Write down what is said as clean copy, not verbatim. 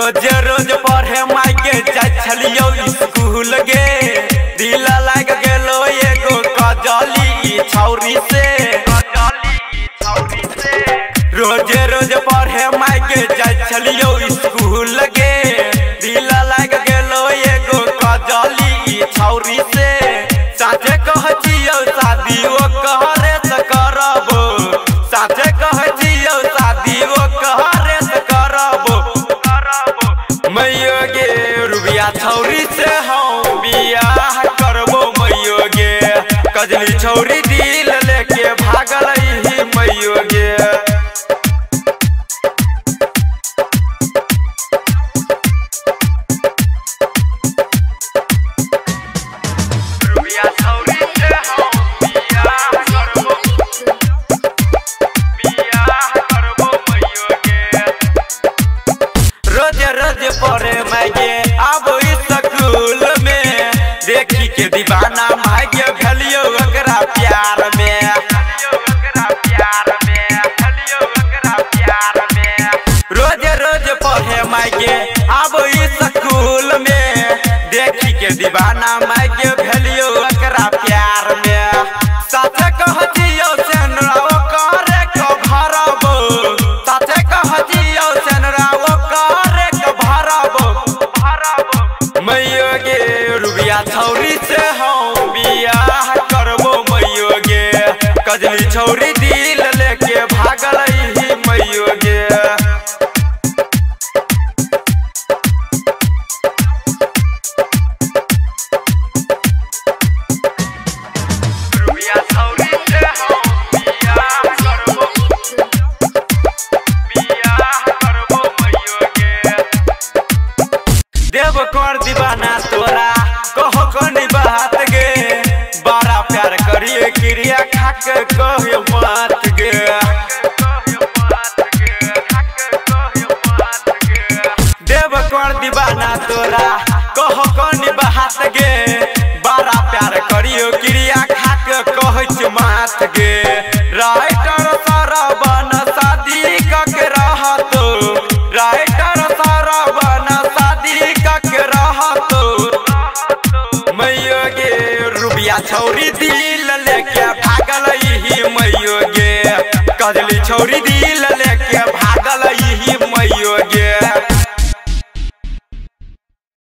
रोज रोज पढ़े मायके जाय छलियो स्कूल गे, दिल लाग गेलो एगो कजली छौरी से। रोज रोज पढ़े मायके जाय छलियो स्कूल गे, दिल लाग गेलो एगो कजली छौरी से। साँचे कहै छियौ शादी ओ करे से करबो, साँचे कहै छियौ शादी ओ करे से करबो। मैयो गे रुबिया छौरी से हम बियाह करबो, मैयो गे कजली छौरी दिल लेके भागल मैयो गे। पढ़े मायके आबो स्कूल में, देखी के दीवाना मायके भेलियो ओकरा प्यार में। रोज रोज पढ़े मायके आबो स्कूल में, देखी के दीवाना मायके भेलियो ओकरा प्यार में। साथे कहै छियौ सेनुरा करे के भरबो, साथे कहै छियौ सेनुरा करे के भरबो। मैयो गे रुबिया छौरी से हम बियाह करबो, मैयो गे कजली छौरी दिल लेके भागल मैयो गे। देव कर दीवाना तोरा कहो कनी बात गे, बड़ा प्यार करिए क्रिया खाके कहे बात गे। देव कर दीवाना तोरा कहो कनी बात गे, बड़ा प्यार करियो क्रिया खाके कहै मात गे। राइटर सरवन शादी कके रहतो, राइटर सरवन शादी कके रहतो। मैयो गे रुबिया छौरी दिल लेके भागल मैयो गे, कजली छौरी दिल